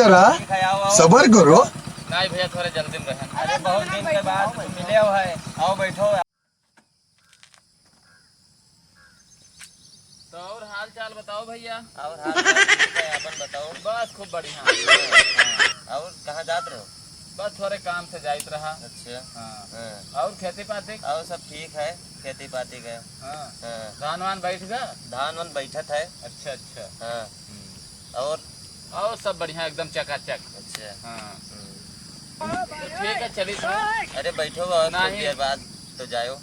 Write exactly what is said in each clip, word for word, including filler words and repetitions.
ठीक है, आओ, आओ। सबर करो। नहीं भैया, थोड़े जल्दी में रहन। अरे, बहुत दिन के बाद मिले हो है, आओ बैठो। तो और हाल चाल बताओ भैया। और हाल चाल ठीक है, अपन बताओ। बस खूब बढ़िया। और कहाँ जात रहो? बस थोड़े काम से जाइत रहा। अच्छा। हाँ। हाँ। और खेती पाती? और सब ठीक है, खेती पाती का। हाँ। हाँ। धान वान बैठ गया? धान वान बैठत है। अच्छा, अच्छा। हाँ। हम्म। और? और सब बढ़िया, एकदम चकाचक। अच्छा। हाँ। हम्म। तो ठीक है, चली तो। अरे बैठो, और कुछ नहीं। देर बाद तो जायो।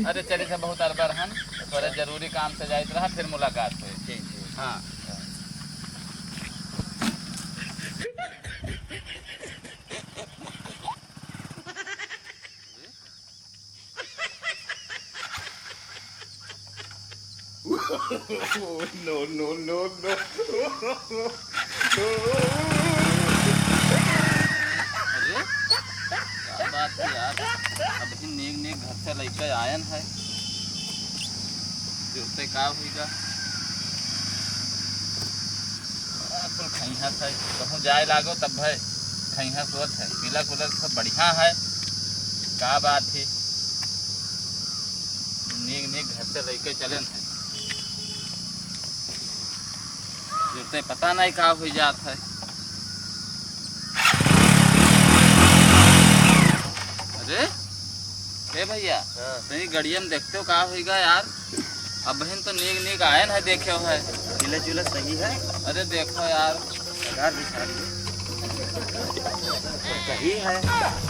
अरे चली तो, बहुत अरबर हन, थोड़ा अच्छा। जरूरी काम से जाइत रहा, फिर मुलाकात होई। ठीक, ठीक। हाँ। हाँ। No, no, no, no। अरे, का बात है यार, अबहीं नेग नेग घर से लइके आयन है, जुरते का होइगा? आ, कुल खइहा था, कहूँ जाए लागो तब भाई खइहा सोत है, तिलक उलक सब बढ़िया है, का बात है, नीक नीक घर से लइके चलन है, जुरते पता नहीं का हुई जात है। अरे, ए भैया, हाँ। तनी गड़िया में देखते हो का होइगा यार? अबहिन तो नीक नीक आयन है, देखे हो है। चूल्हा चूल्हा सही है? अरे देखो यार। यार भी सारी सही है,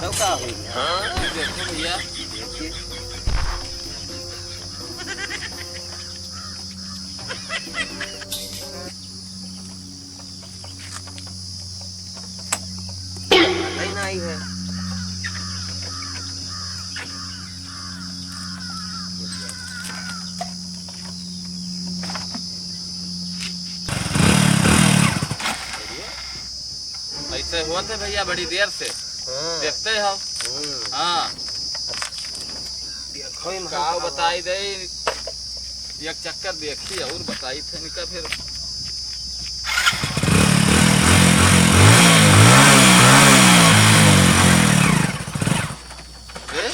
तो का होइगा? हाँ, देखो भैया। देखिए। नहीं, नहीं है। ऐसे होत है भैया बड़ी देर से। हाँ। देखते हो। हम्म। हाँ। देखो ही का बताई दे, एक चक्कर देखी और बताई थे इनका फिर। ए?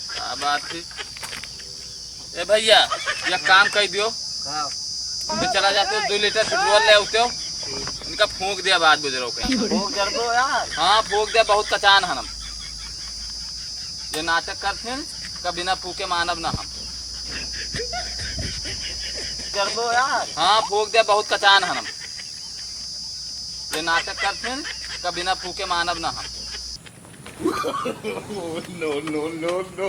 का बात है? ए भैया, एक काम कर दियो। हाँ। तो चला जाते हो, दो लीटर पेट्रोल ले आते हो। इनका फूंक दिया बाद बुजुर्गों के। फूंक जरबो यार। हाँ, फूंक दिया, बहुत कचान हन हम। ये नाटक करथिन, का बिना फूके मानब ना हम। जरबो यार। हाँ, फूंक दिया, बहुत कचान हन हम। ये नाटक करथिन, का बिना फूके मानब ना हम। No, no, no, no।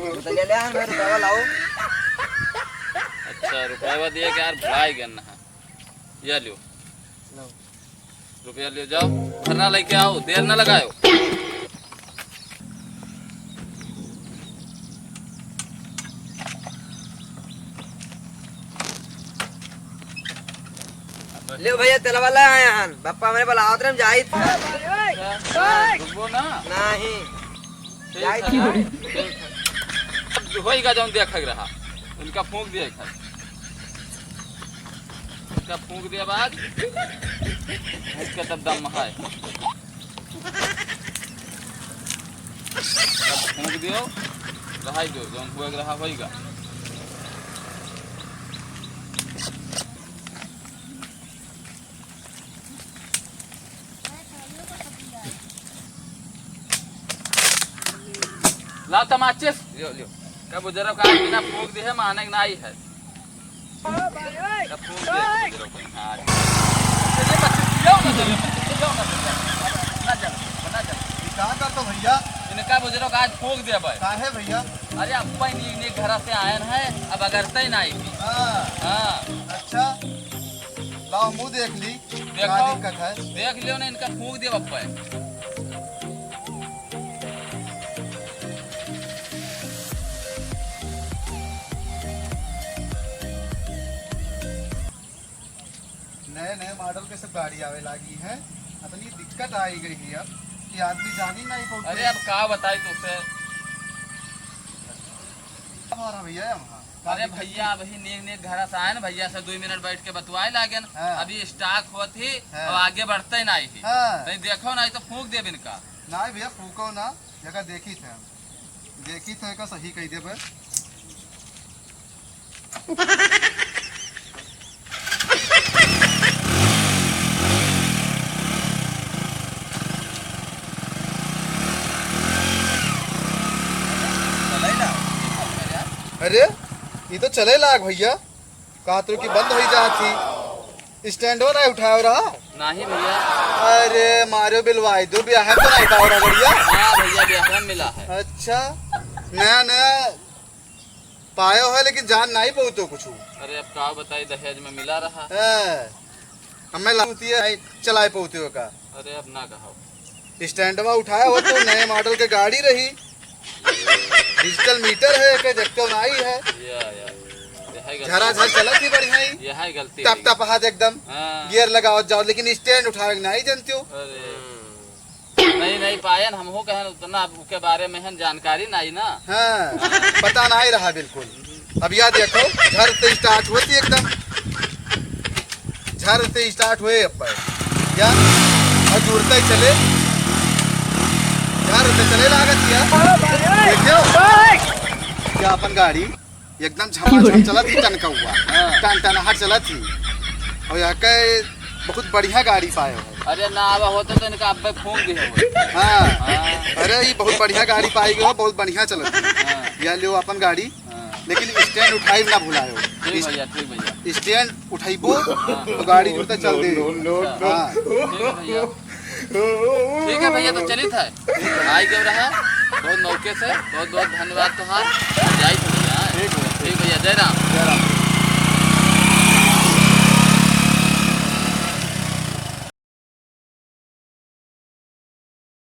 बोतलिया ले आ, मैं रुपया लाओ। अच्छा, रुपया दिए के यार, भुलाई गन ना। या लियो। लो। रुपया लियो, जाओ, भरना लेके आओ, देर ना लगायो। ले भैया, तेल वाला आया हन, बप्पा हमरे बुलावत रहे, हम जाइत है। रुकबो ना। नहीं। ठीक जाइत है है। ना। ठीक है। अब होइगा जौन देखक रहा, उनका फूंक दिया एक। इनका फूंक दिया बाद, इसका तब दम है। अब फूंक दियो, रहाई दो, जौन हुए के रहा होइगा। ला त माचिस। लियो, लियो। का बुजुर्ग का बिना फूंक दिहे माने के नाई है। का फूंक दे बुजुर्ग को। हाँ। चलिए, बच्चे, जाओ ना, चलिए, बच्चे, जाओ ना, चलिए। ना चलो, ना चलो। ये का कर दो भैया? इनका बुजुर्ग आज फूंक दे भाई। काहे भैया? अरे, अब भाई नी, नी घर से आयन है, अब अगरते ही नाई। हाँ। हाँ। अच्छा। लाओ, मुंह देख ली, देखो, का दिक्कत है? देख लियो ना, इनका फूंक दियो बप्पा। नए नए मॉडल के सब गाड़ी आवे लागी है, इतनी दिक्कत आई गई है अब कि आदमी जानी नहीं पहुंचे। अरे, अब का बताई तुझसे? हमारा भैया है वहाँ। अरे भइया, अबहीं नीक नीक घरा से आएन, भइया से दुइ मिनट बैठ के बतुआए लागेन। हाँ। अभी start होत ही, हाँ। अब आगे बढ़ते नाहीं ही। हाँ। तनी देखो नाहीं तो फूँक देब इनका। नाहीं भइया, फूँको ना, एका देखी थे हम। देखी थे एका सही कइ देबे। अरे, ई तो चले लाग भइया। कहत रहो कि बंद होइ जात ही। Stand हो नाहीं उठायो रहा? नाहीं भइया। अरे, मारियो बिलवाई दो, बियाहे तो नाहीं पाओ रहा बढ़िया। हाँ भइया, बियाहे में मिला है। अच्छा, नया नया पायो है, लेकिन जान नाहीं पाओ तो कुछ। अरे, अब का बताई, दहेज में मिला रहा। हाँ, हमें लागती है, नाहीं चलाए पाओ तो का। अरे, अब ना कहो। Stand मा उठाया हो तो नए model के गाड़ी रही, digital meter है, के देखते हो नाहीं है। या, या। यही गलती झरा है। झर चलत ही बढ़िया ही। यही गलती टप है। टप हाथ एकदम। हाँ। Gear लगाओ जाओ, लेकिन stand उठावे के नाहीं जानते हो। अरे। नहीं, नहीं, पायन, हमहू कहन उतना अब उके बारे में हन जानकारी नाहीं ना। हाँ, पता नाहीं रहा बिल्कुल। अब या देखो, झर से start होती एकदम, झर से start हुए अब पर। या, और जुड़ते चले, झर से चले लागत या। देखियो, या अपन गाड़ी एकदम झमाझम चलत ही, टनका हुआ, हाँ। टन टनाहट चलत ही। और यहाँ के बहुत बढ़िया गाड़ी पाए हो। अरे ना आवा होते तो इनका अब्बे फूँक दिहे होते। हाँ। हाँ। अरे, ये बहुत बढ़िया गाड़ी पाई गयो, बहुत बढ़िया चलत ही। हाँ। या लियो अपन गाड़ी। हाँ। लेकिन stand उठाई ना भुलायो। ठीक भइया, ठीक भइया। Stand उठाइबो, हाँ। तो गाड़ी जुड़ते चल दे। हाँ। ठीक है भइया। ठीक है भइया, तो चलित है। आई गयो रहा, बहुत मौके से, बहुत बहुत धन्यवाद तोहार। जाई